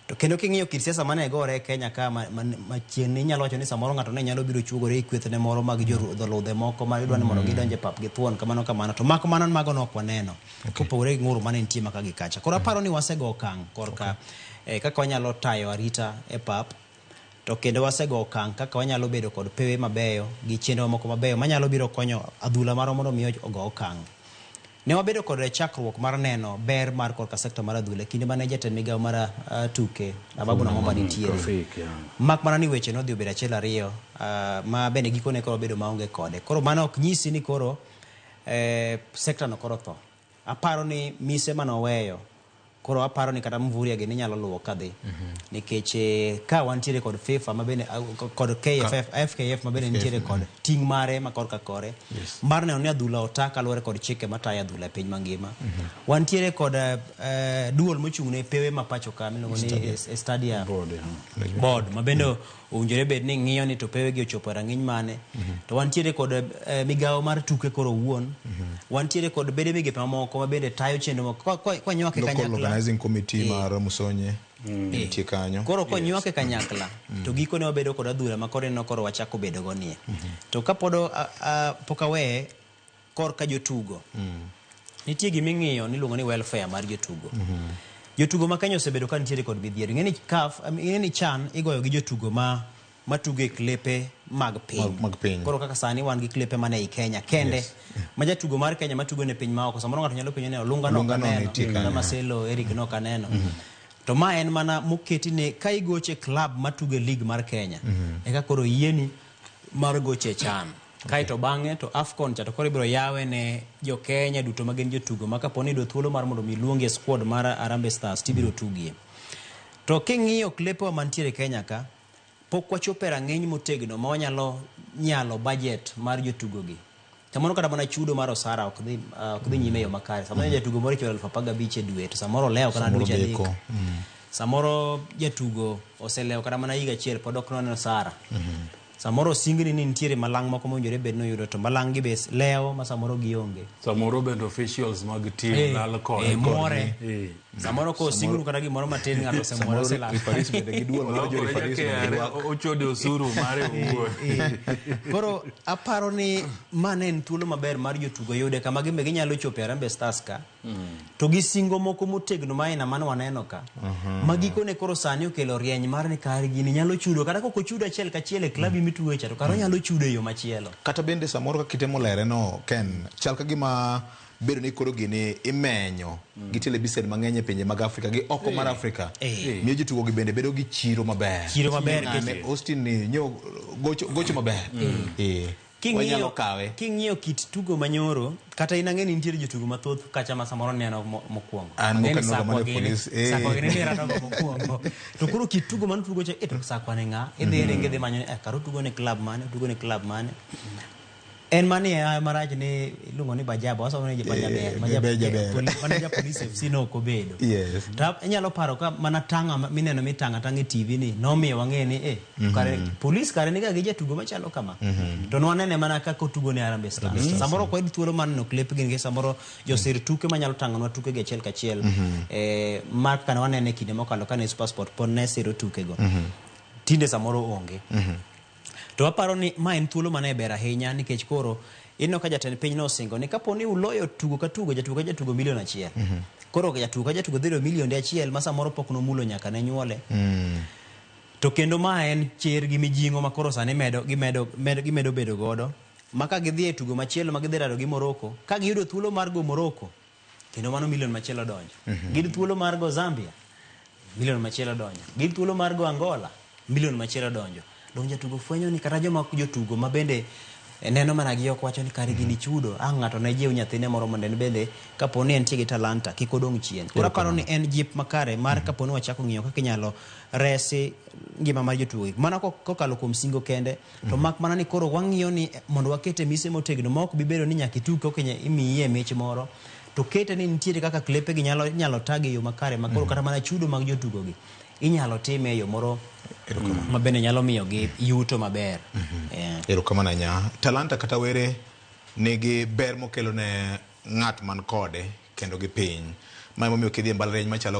To kendo king'iyo kit siasa mane gore e Kenya ka machiegni inyalo wacho ni samoro ng'ato ne nyalo biro chuogore e kwethne moro mag joludhe moko ma idwa ni mondo gidonj e pap githuon kamano kamano to mak mana mago ne ok waneno kopogore gi ng'ur mane nitie maka gi kacha. Koro aparo ni wasego okang' korka kaka wanyalo tayo arita e pap to kendo wasego okang' kaka wanyalo bedo kod pewe mabeyo gi chenro moko mabeyo manyalo biro konyo adhula marwa mondo mi ogo okang'. Ne wabedo kod chakruok mar neno ber mar korka sekta mar adhula e kinde mane jatend migawo mar tuke Ababu Namwamba nitiere. Traffic, yeah. Mak mana ni weche nodhi obedo achiel ariyo ma bende gikone koro wabedo maonge kode. Koro mano ok nyisi ni koro sekta no koro tho. Aparo ni mise manoweyo koro aparo ni kata Mvurya gini inyalo luwo kadhi. Nikech ka wantiere kod FIFA mabende kod KFF, FKF mabende nitiere kod ting' mare ma korka kore. Mar neno ni adhula ota kaluwore kod chike matayo adhula e piny mangima. Wantiere kod duol mochung' ne pewe ma pacho ka miluongo ni Stadia Board, yeah. Board ma bende owinjore bed ni ng'iyo ni to pewe gi ochopo e rang'iny mane. To wantiere kod migawo mar tuke koro owuon. Wantiere kod bede migepe mamoko ma bende tayo chenro moko. Konywake Local kanyakla. organizing committee mar Musonye nitie kanyo. Koro konywake kanyakla to gikone wabedo kod adhula ma koro ineno koro wachako bedo go nie. To kapod pok aweye korka jotugo. Nitie gima ing'iyo niluongo ni welfare mar jotugo. Jotugo ma Kenya osebedo ka nitiere kod midhiero. Ing'e ni CAF, ing'e ni CHAN igoyo gi jotugo ma matugo e klepe mag piny. Mag piny. Koro kaka sani wan gi klepe mane ei Kenya kende. Ma jatugo mar Kenya matugo ne piny maoko. Samoro ng'ato nyalo penjo ni Olunga no Olunga no ok aneno. nitie kanyo. Kata Marcelo Eric no ok aneno. To ma en mana moketi ne ka igoche club matugo e league mar Kenya. Eka koro yieni mar goche CHAN. Kaeto bang'e to AFCON cha to koro ibiro yawe ne jo Kenya duto ma gin jotugo ma kapo ni iyudo thuolo mar mondo mi luongi e squad mar Harambee Stars tibiro tugie. To king'iyo klepewa mantiere Kenya ka, pok wachopo e rang'iny motegno ma wanyalo nyalo budget mar jotugo gi. Samoro kata mana chudo mar osara ok dhi nyime e yo makare. Samoro jatugo moro ichulo 15,000 e dwe to samoro olewo kata Samoro dweche adek. deko. Samoro jatugo oselewo kata mana higa achiel pod ok noneno osara. Samoro osingni ni nitiere malang' moko mowinjore bed ni oyudo to malang' gi be lewo ma samoro gionge. Samoro bende officials mag team lal kode. Muore. Samoro ko osingnu kata gimoro matin ng'ato osemuore Samoro oselal. referees bende gi duol mar jo Olokore referees ja bende KRA, ywak. ochode osuru mare owuon. Koro aparo ni ma ne en thuolo maber mar jotugo yude kama gimbe ginyalo chopo e Harambee Stars ka. To gi singo moko motegno ma aina mane waneno ka. Ma gikone koro sani okelo rieny mar ni kar gini nyalo chudo kata kok ochudo achiel kachiel e klabi mitugo cha to kar onyalo chudo e yo machielo. Kata bende samoro kaka itemo lere no Ken, chal ka gima bedo ni koro gini imenyo gi televisen mang'eny e pinje mag Afrika gi oko mar Afrika miyo jotugo gi bende bedo gi chiro maber. Chiro maber Ng'ane Austin ni nyo gocho maber. Wanyalo kawe. King'iyo kit tugo manyoro, kata in ang'e ni nitiere jotugo mathoth kacha ma samoro neno mokwongo. An Ang'e ni mok aneno Sakwa mana gini, police, Sakwa gini ni ratogo mokwongo. To koro kit tugo mano tugo cha, to Sakwa ni ng'a? Idhi ringo idhi manyo ni, kara otugo ne club mane, otugo ne club mane. En mani e marach ni iluongo ni Bajaba, wasomo ni Bajaber, Bajaber. Mane ja Police FC no ok obedo. To inyalo paro ka mana tanga mineno mitanga tanga e TV ni nomiyo wang'e ni kare Police kare niga gi jatugo machalo kama. To nwanene mana kaka otugo ne Harambee Stars. Samoro ok wayud thuolo mar neno clip gi nikech samoro josir tuke manyalo tang'onwa tuke gi achiel kachiel. Mar kaka ne wanene e kinde mokalo kane SuperSport pod ne siro tukego. Tinde samoro onge. To aparo ni ma en thuolo mane ber ahinya nikech koro ineno ka jatend piny nosingo ni kapo ni uloyo tugo ka tugo jatugo ka jatugo milion 1. Koro jatugo ka jatugo dhi yudo milionde 1 ma samoro pok nomulo nyaka ne nyuole. To kendo ma en chir gi mijing'o ma koro sani gimedo bedo godo. Ma ka gidhi e tugo machielo ma gidhi rado gi Morocco, ka giyudo thuolo mar go Morocco, kendo mano milion machielo donjo. Giyudo thuolo mar go Zambia, milion machielo donjo. Giyudo thuolo mar go Angola, milion machielo donjo. Donjo jatugo fwenyo ni kata joma jotugo ma bende neno mana gi ok wacho ni kare gini chudo. Ang' ng'ato ne jiw nyathine moro mondo en bende kapo ni entie gi talanta kik odong' chien. Koro aparo ni en jip makare mar kapo ni wachako ng'iyo kaka inyalo resi ngima mar jotugo gi. Mana kokalo kuom singo kende, to mak mana ni koro wang'iyo ni mondo wakete mise motegno ma ok bi bedo ni nyaka itug koka imiye mich moro. To kete ni nitiere kaka klepe gi nyalo tag e yo makare ma koro kata mana chudo mag jotugo gi inyalo time e yo moro ma bende nyalo miyo gi yuto maber. Erokamano ahinya. Talanta kata were nigi ber mokelo ne ng'at man kode kendo gi piny. Ma emomiyo kidhi e mbalariany machalo